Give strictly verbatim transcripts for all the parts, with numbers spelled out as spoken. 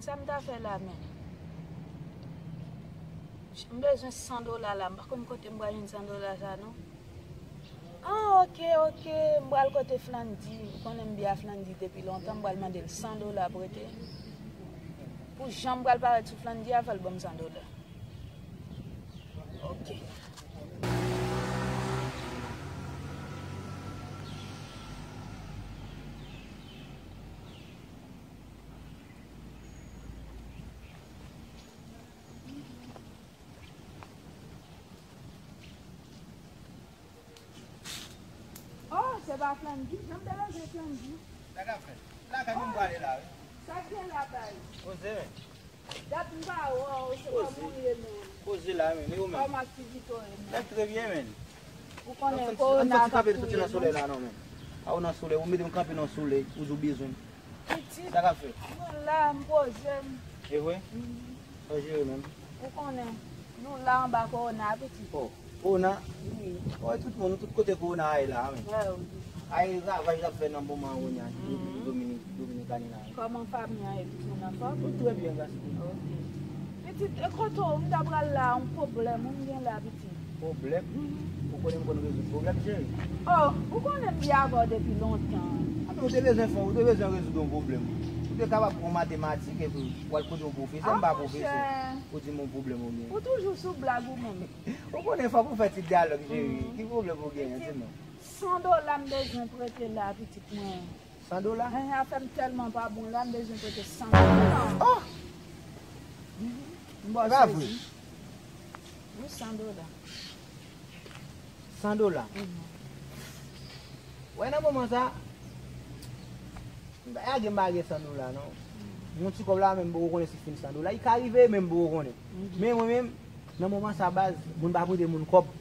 Sa m ta fè la menm? M bezwen san dola la, m pa konn kote m pral jwenn san dola sa non. Ah, ok, ok, m pral kote Flandy. Ou konnen m byen a Flandy depi lontan, m pral mande l san dola prete. Pou jan m pral parèt sou Flandy a, fè l ban m san dola. Ok. Oh, se pa Flandy. Jan m te rele Flandy. Sa k ap fèt? Lakay mwen m prale la, wi. Sa k gen la, bay? Poze, men. Dat m pa wè w, se kòman w ye menm? Poze la, men. E ou menm? Kòman aktivite w ye menm? Nèg trè byen, men. Ou konnen kowona k ap touye nou. Soti nan solèy la, non, men. A ou nan solèy, ou mete m kanpe nan solèy, ou di w bezwen m. Pitit, sa k ap fèt? Mwen la, m poze m. E vre? Mhm. Sa w jere menm? Ou konnen, nou la anba kowona a, pitit. Oh, kowona? Wi. Oh, tout moun, tout kote kowona a ye la, men. Wè, wi. A ye ravaj l ap fè nan moman an, kounye a, mhm, Dominik, Dominikani la. Kòman fanmi an ye, pitit, moun anfòm? Tout trè byen, gras a Dye. Ok. Pitit, e kote w, m ta pral la, yon pwoblèm, ou m gen la, pitit. Pwoblèm? Mhm. Ou konnen m konn rezoud pwoblèm, cheri. Oh, ou konnen m byen avè w depi lontan. A, men ou te bezwen fè, ou te bezwen rezoud yon pwoblèm. Ou te kapab pran matematik epi w al kote yon pwofesè, m pa pwofesè. Ah, monchè. Ou di m yon pwoblèm ou gen. Ou toujou sou blag ou menm. Ou konnen fòk ou fè ti dyalòg, cheri. Mhm. Ki pwoblèm ou genyen, di m non? San dola m bezwen prete la, pitit mwen. San dola? Hen, afè m tèlman pa bon la, m bezwen prete san dola. Oh! Mhm. M ba w sezi. Wi, san dola. San dola? Mhm. Wè, nan moman sa, m pa gen, m pa gen san dola, non. Yon ti kòb la, menm m poko konnen si fin san dola. Li ka rive, menm m poko konnen. Mhm. Men mwen menm, nan moman sa, baz, moun pa prete moun kòb.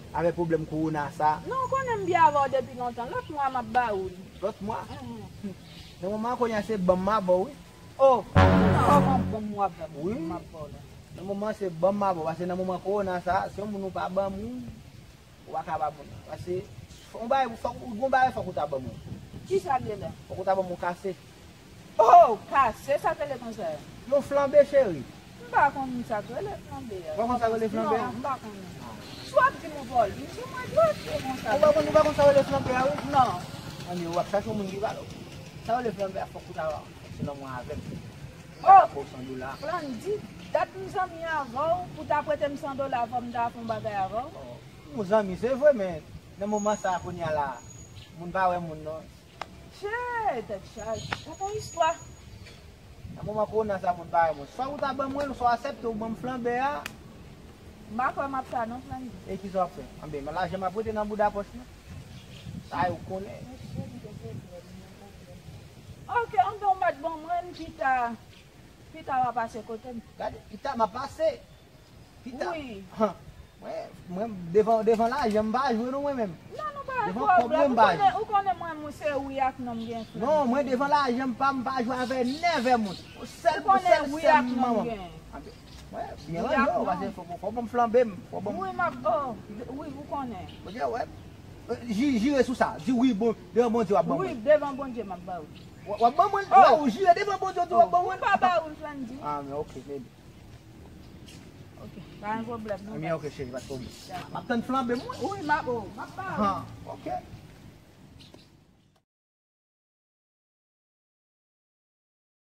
Avèk pwoblèm kowona sa. Non, ou konnen m byen avè w depi lontan. Lòt mwa, m ap ba ou l. Lòt mwa? Mhm. Nan moman kounye a, se ban m m ap ba w, wi. Oh, kòman ban m w ap ba m? Wi. M ap ba w la. Nan moman, se ban m m ap ba w. Paske nan moman kowona sa, si yon moun ou pa ban m, ou pa ka ba moun nan. Paske, yon bagay, fòk, yon bagay fòk ou ta ban mwen. Kisa l ye la? Fòk ou ta ban m yon kase. Oh, kase, sa k rele konsa? Yon flanbe, cheri. M pa konn sa k rele flanbe a. Ou pa konn sa k rele flanbe a? Non, m pa konnen. Si w ap di m ou vòlè, m di mwen dwe di konsa. Ou pa konn, ou pa konn sa k rele flanbe a, wi? Non. Anben, w ap chache yon moun ki ba w. Sa k rele flanbe a, fòk ou ta, fòk se nan mwen avè m. Oh! Pou san dola. Flandy, dat m zanmi avè w, pou ta prete m san dola, fò m ta fè yon bagay avè w. Oh, nou zanmi, se vre, men nan moman sa a, kounye a la, moun pa wè moun, non. Che, tèt chaje. Sa fè yon istwa. Nan moman kowona sa, moun pa wè moun. Swa ou ta ban mwen l, swa w aksepte ou ban m flanbe a. M pa kwè m ap sa non, Flandy. E kisa w ap fè? Anben, men lajan m ap rete nan bouda pòch mwen. Sa yo konnen. Ok, anben, ou mèt ban mwen l pita. Pita w a pase kote m. Gade, pita m ap pase. Pita. Wi. Han. Mwen, mwen, devan, devan lajan, m pa jwe non, mwen menm. Non, nou pa gen pwoblèm. Ou konnen, ou konnen mwen, mwen se wi ak non m gen frè. Non, mwen devan lajan, m pa, m pa jwe avè nèvè moun. Sèl, sèl wi ak non m gen. Mwen, byen ranje w, paske fò, fò ban m flanbe m, fò ban m. Wi, m ap, oh, wi, ou konnen. Ou di, wè. Ji-, jire sou sa. Di wi, bon, devan Bondye w ap ban mwen. Wi, devan Bondye m ap ba ou. W ap ban mwen, w ap jire devan Bondye w di w ap ban mwen. M pa ba ou l, Flandy. Ah, men ok, baby. Ok, pa gen pwoblèm, non. Ebyen, ok, cheri, pa de pwoblèm. M ap tann flanbe m, wi. Wi, m ap, oh, m ap ba ou. Ah, ok.